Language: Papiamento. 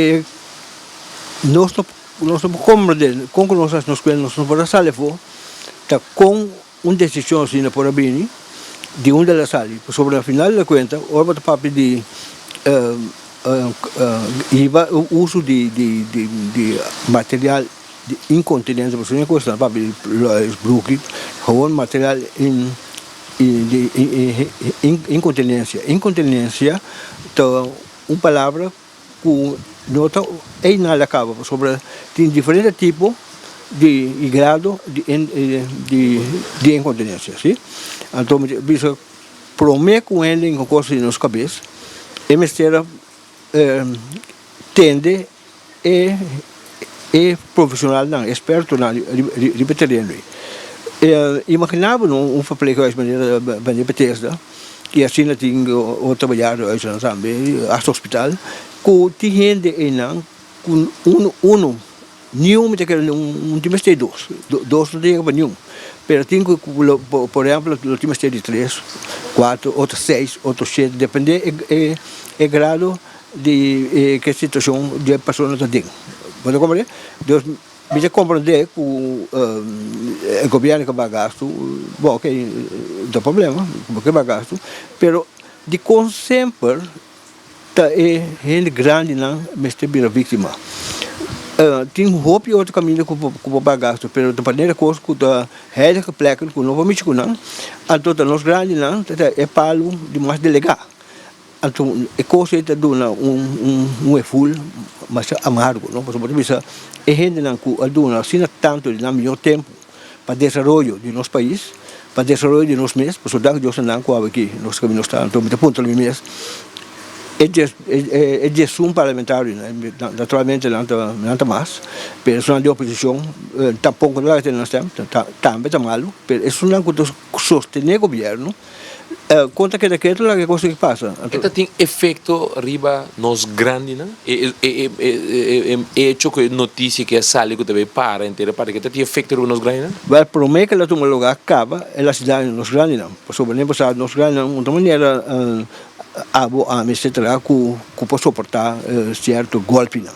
E nos no nos no por komprendé kon ku nos hasi nos kuenta nos no por a sali afó ta kon un desishon asina por a bini di unda el a sali pasobra na final di kuenta ora bo ta papia di hiba uso di di material di inkontinensia pasobra ña kos ta papia di bruki gewoon material di inkontinensia inkontinensia ta un palabra ku no ta einan la kaba pasobra tin diferente tipo di grado di di inkontinensia si. Anto mi ta bisa prome ku hende hinka kos den nos kabes e mester a tende e e profeshonalnan ekspertonan riba e tereno ei. Imagina bo no un verpleeghuis manera manera Bethesda y asina tin otro bejaardenhuisnan tambe hasta hospital cu tin hende eynan cu uno uno niun mi ta kere un tin mester dos dos no ta yega pa niun pero tin cu por ehemplo lo tin mester di tres cuatro otro seis otro shete depende e e grado di e ke situacion di e persona ta den bo ta comprende dus. Mi ta komprendé ku e gobièrnu ke bai gastu, bon oke, no ta problema, bo ke bai gastu, pero dikon semper ta e hende grandinan mester bira víktima? Tin hopi otro kaminda ku bo bai gastu, pero ta manera kos ku ta heilige plekken ku no por mishi ku nan, anto ta nos grandinan ta e palu di mas delegá. Anto e kos ei ta duna un un heful masha amargo, no? Pasobra bo ta bisa e hendenan ku a duna asina tantu di nan mihó tempu pa desaroyo di nos pais, pa desaroyo di nos mes, pasobra danki Dios ta nan ku awe aki nos kaminda nos ta. Anto mi ta puntra mi mes, e dies e diesun parlamentarionan, naturalmente nan ta nan ta mas, pero esunnan di oposishon tampoko no laga tene nan stèm, tambe ta malu, pero esunnan ku ta sostené gobièrnu, Kon ta keda ketu laga e kos aki pasa? E ta tin efekto riba nos grandinan? E echo ku e notisia ku a sali ku ta bay para henter e parke ta tin efekto riba nos grandinan? Wèl, promé ku el a tuma lugá kaba el a hasi daño na nos grandinan. Pasobra den pasado nos grandinan un ta manera abo, ami, etsetera ku por soportá sierto gòlpinan.